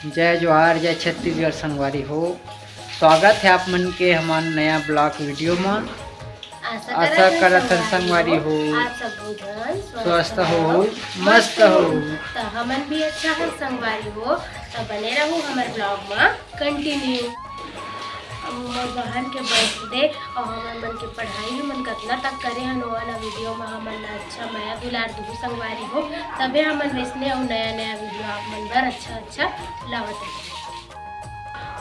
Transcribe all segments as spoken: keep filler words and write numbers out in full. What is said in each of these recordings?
जय जोहार, जय छत्तीसगढ़ संगवारी हो। स्वागत है आप मन के हमार नया vlog video मा। आशा आशा करत हन करत हन संगवारी संगवारी हो, हो। आप सब झन स्वस्थ स्वस्थ हो, हो, मस्त मस्त हो। हो। त हमन भी अच्छा है संगवारी हो, त बने रहू हमर vlog मा continue। अब मोर बहन के birthday और हमन मन के पढ़ाई हमन कतना तक करे हन, ओला video मा हमन ला अच्छा मया दुलार दुहू संगवारी हो, तबे हमन वैसने अउ नया नया video आप मन बर अच्छा अच्छा लावत रहू।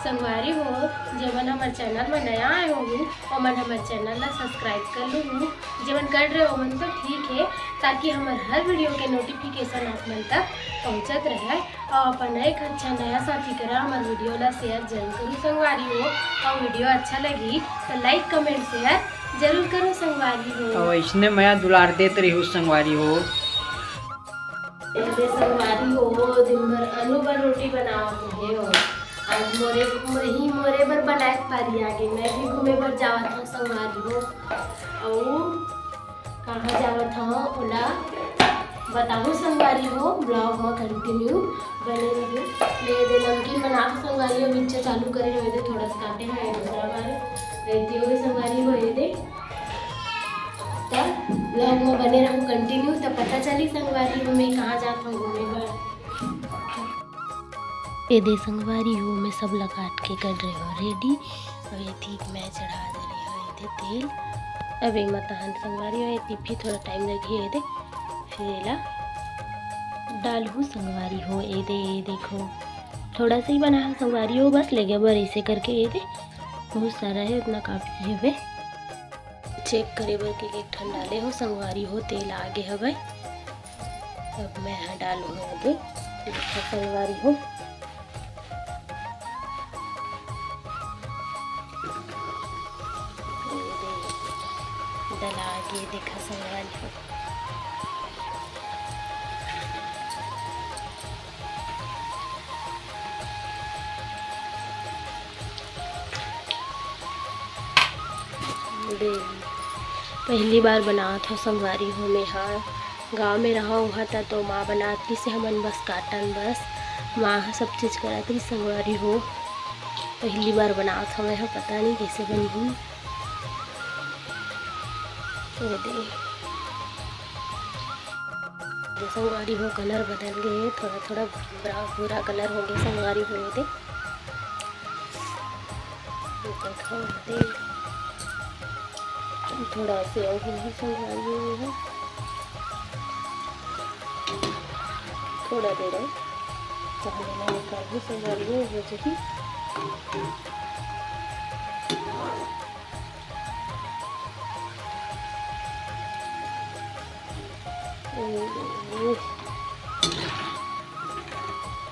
संगवारी हो, जेमन हमर channel मा नया आए होहू, ओमन हमर channel ला subscribe कर लूहू। जेमन कर रहे ओमन तो ठीक है, ताकि हमर हर video के notification आप मन तक पहुँचत रहे। और अपन एक अच्छा नया साथी करा हमर video ला share जरूर करू संगवारी हो। और video अच्छा लगी तो like, comment, share जरूर करो संगवारी हो। और इसने मया दुलार देत रही संगवारी हो। एदे संगवारी हो, दिन भर आलू बर रोटी बनावत रहे हो। आज मोरे, मोरही मोरे बर बनाए के पारी आगे। मैं भी घूमे बर जावत हूँ संगवारी हो। अउ कहाँ जावत हव ओला बताहूँ संगवारी हो, vlog म continue बने रहू। ले दे नमकीन बनाहूँ संगवारी हो, मिर्चा चालू करे हवे दे, थोड़ा सा काटे हवे दूसरा बार, रहती हुई संगवारी हो ये दे। त vlog म बने रहू continue, त पता चली संगवारी हो मैं कहाँ जात हूँ घूमे बर। ए दे संगवारी हो, मैं सब ला काट के कर रहे हो ready। अब ये ठीक मैं चढ़ा दे रहे हो ये दे तेल। अब एक मतहन संगवारी हो, ये भी थोड़ा time लगी है ये दे। फिर एला डालहू संगवारी हो, ये दे, ये देखो थोड़ा सा ही बना है संगवारी हो, बस लेगे बर ऐसे करके ये दे बहुत सारा है, उतना काफी है वे। Check करे बर के एक ठन डाले हो संगवारी हो, तेल आगे हवे। अब मैं यहाँ डालूँ आगे, देखा संगवारी हो। ये दे, डला के देखा संगवारी हो। दे, पहली बार बनात हो संगवारी हो मैं हा। गाँव में रहा हुआ था तो माँ बनात रहिसे हमन बस काटन बस। माँ ह सब चीज करत रही संगवारी हो। पहली बार बनात हवे ह, पता नहीं कैसे बनही। ये दे, ये संगवारी हो colour बदल गए, थोड़ा थोड़ा brown भूरा colour हो गए संगवारी हो। ये दे, ये देखो, ये दे, थोड़ा से और भी संगवारी हो है, थोड़ा देर और पहले मैं निकाल भी संगवारी हो, हो जाही।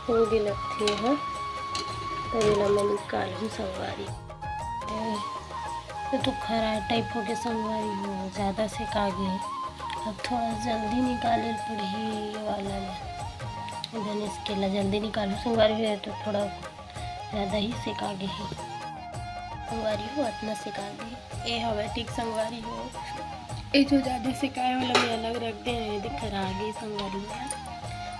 हो गे लगथे ह, तब एला मैं निकालहूँ संगवारी। ये तो खराब type हो गया संगवारी हो, ज़्यादा सेका गे। अब थोड़ा जल्दी निकाले पड़ही ये वाला ला। गणेश के ला जल्दी निकालहूँ संगवारी हो, तो थोड़ा ज़्यादा ही सेका गे हे। संगवारी हो, अतना सेका गे हे। ए हवय ठीक संगवारी हो। ए जो जादा सेकाए वाला में अलग रख दे हे, एदे खरा गे संगवारी हो।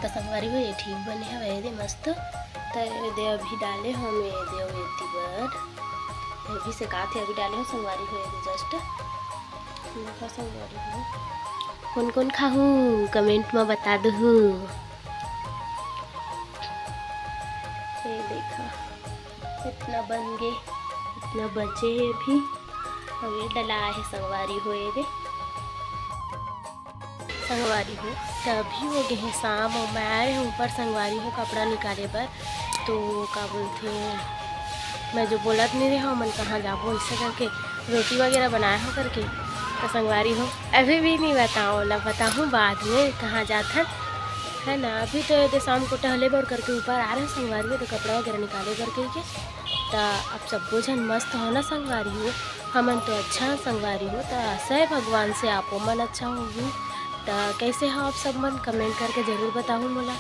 त संगवारी हो, ए ठीक बने हवय, एदे मस्त। त एदे अभी डाले हो मैं, एदे अउ एती बर। अभी सेकात हे, अभी डाले हो संगवारी हो, एदे just। देखा संगवारी हो। कोन कोन खाहू, comment म बता दुहू। ये देखा, इतना बन गे, इतना बचे हे अभी। अभी डला हे संगवारी हो, ये दे। संगवारी हो, त अभी हो गे हे शाम अउ मैं आए हूँ ऊपर संगवारी हो कपड़ा निकाले बर। तो का बोलथे, मैं जो बोलत नहीं रहे हूँ, मन कहाँ जाबो ऐसे करके रोटी वगैरह बनाए हो करके। तो संगवारी हो, अभी भी नहीं बताओ ना, बताहूँ बाद में कहाँ जात हन, है ना। अभी तो ये दे शाम को टहले बर करके ऊपर आ रहे हैं संगवारी हो, तो कपड़ा वगैरह निकाले बर कह के। त आप सबो झन मस्त हो ना संगवारी हो, हमन तो अच्छा है संगवारी हो। त आशा है भगवान से आपो मन अच्छा होहू। त कैसे हो आप सब मन, comment करके जरूर बताहू मोला।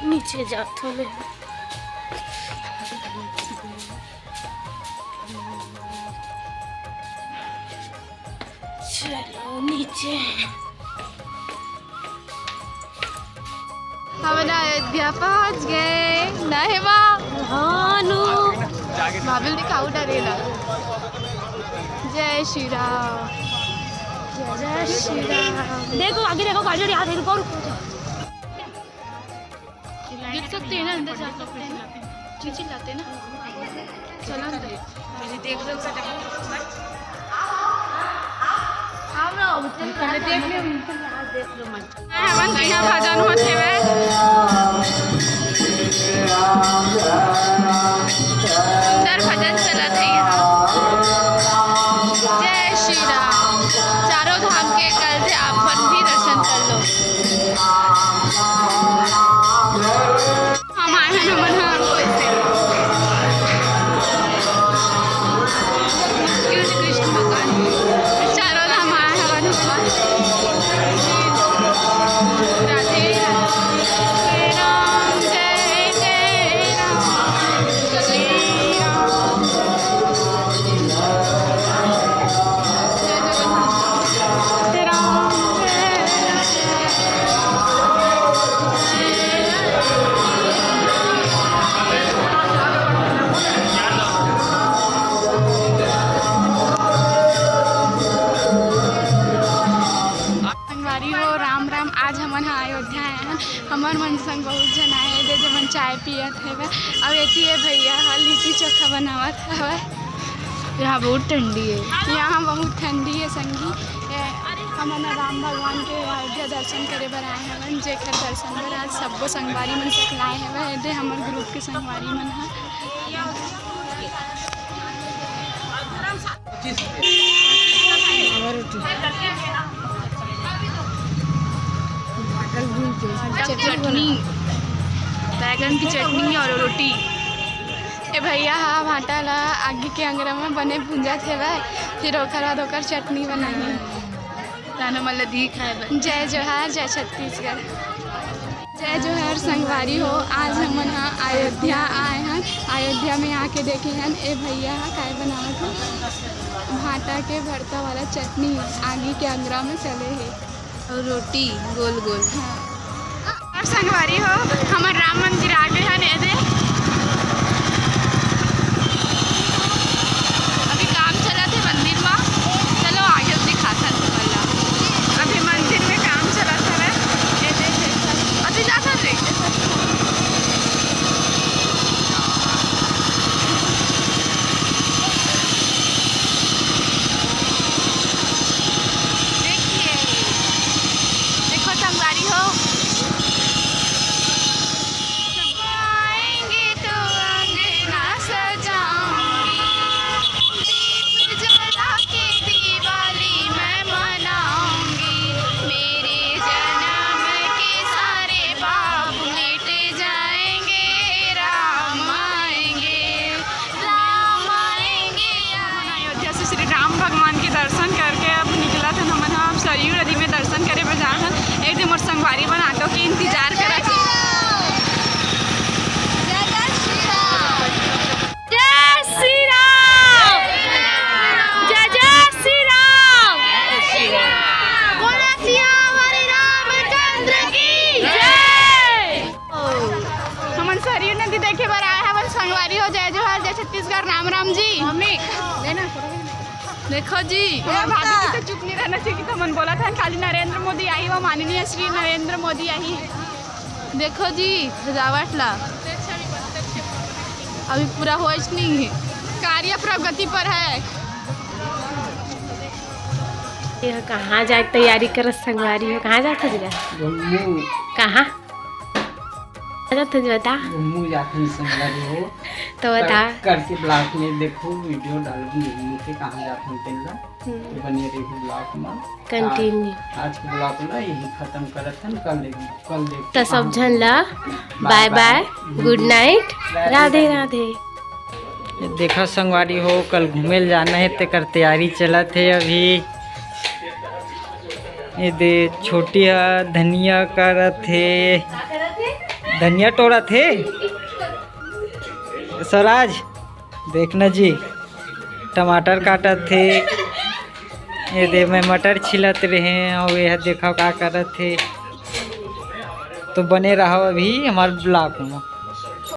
नीचे जात हो मैं। चलो नीचे। हवे ना, भैया पहुंच गए, नहीं माँ? हाँ, नु। बाबिल दिखाऊ डरेला। जय श्री राम। जय श्री राम। देखो, आगे देखो, गाड़ी वाड़ी आ रही, रुको, रुको। देख सकते हैं ना, अंदर जा सकते हैं ना। चिल्लाते ना। चलो अंदर। पहले देख लो, पहले देख लो, पहले देख लो मत। हमन के यहाँ भजन होत हेवय। सुंदर भजन चलत हे यहाँ। जय श्री राम। चारों धाम के कल से आप मन भी दर्शन कर लो। हम आए हैं, हमन ह कृष्ण भगवान, चारों धाम आए हैं, हमन ह। राधे राम, जय जय राम, जय राम। संगवारी हो, राम राम। आज हमन ह अयोध्या आए हन। हमर मन संग बहुत झन आए हे, दे जेमन चाय पियत हेवय। अउ एती ये भैया ह लिट्टी चोखा बनावत हवय। यहाँ बहुत ठंडी है। यहाँ बहुत ठंडी है संगी। ए, हमन राम भगवान के अयोध्या दर्शन करे बर आए हवन, जेकर दर्शन बर आज सब्बो संगवारी मन सकलाए हवय। दे हमर ग्रुप के संगवारी मन ह। चटनी, बैगन की चटनी और रोटी। ए भैया हा भांटा ला आगी के अंगरा म बने भूंजत हेवय, फिर ओकर बाद ओकर चटनी बनाही। तानो मन ल दी खाए बर। जय जोहार, जय छत्तीसगढ़। जय जोहार संगवारी हो, आज हमन ह अयोध्या आए हन। अयोध्या में आके देखे हन ए भैया ह काय बनावत हे, भांटा के भरता वाला चटनी आगी के अंगरा में चले हे। अउ रोटी गोल गोल। हाँ। अउ संगवारी हो, हमर राम मंदिर आ गे हन, एदे। अभी काम चलत हे मंदिर म। चलो आगे दिखाथन तुमन ला। अभी मंदिर में काम चलत हवय। एदे, अभी जाथन रे। देखिए, देखो संगवारी हो। आएंगे तो अंगना सजाऊंगी, दीप जला के दिवाली मैं मनाऊंगी। मेरे जन्म के सारे पाप मिट जाएंगे, राम आएंगे, राम आएंगे। हमन अयोध्या से श्री राम भगवान के दर्शन करके अब निकलत हन। हमन ह अब सरयू नदी में दर्शन करे बर जात हन। एक दिन मोर संगवारी मन ऑटो के इंतजार करत हे। जय जय श्री राम। जय श्री राम। जय जय श्री राम। बोलो सियावर रामचंद्र की जय। हमन सरयू नदी देखे बर आए हवन। संगवारी हो, जय जोहार, जय छत्तीसगढ़, राम राम जी। मम्मी, देखो जी। हमार भाभी जी तो चुप नहीं रहना चाहिए, तो हमन बोलत हन खाली नरेंद्र मोदी आही, वो माननीय श्री नरेंद्र मोदी आही। देखो जी, सजावट ला अभी पूरा होइच नहीं है, कार्य प्रगति पर है। ये कहाँ जाए के तैयारी करत संगवारी हो? कहाँ जात हस गा? घूमू। कहाँ? कहाँ जात हस बता? घूमू जात हन संगवारी हो। तो बता। कर-, करके ब्लॉग में देखो, वीडियो डालबो घूमू के कहाँ जात हन तेन ला। हम्म। तो बने रहिहू ब्लॉग में। Continue। आज, आज के ब्लॉग ला यही खत्म करत हन, कल देख, कल देख तो सब झन ला bye bye, good night, Radhe Radhe. ये देखा संगवारी हो, कल घूमे ल जाना हे, तेकर तैयारी चलत हे अभी। ये दे छोटी ह धनिया करत हे, धनिया टोरत हे। स्वराज, देखना जी, टमाटर काटत हे। ये दे मैं मटर छिलत रहे, अउ ये देखा का करत हे। तो बने रहो अभी हमारे vlog में।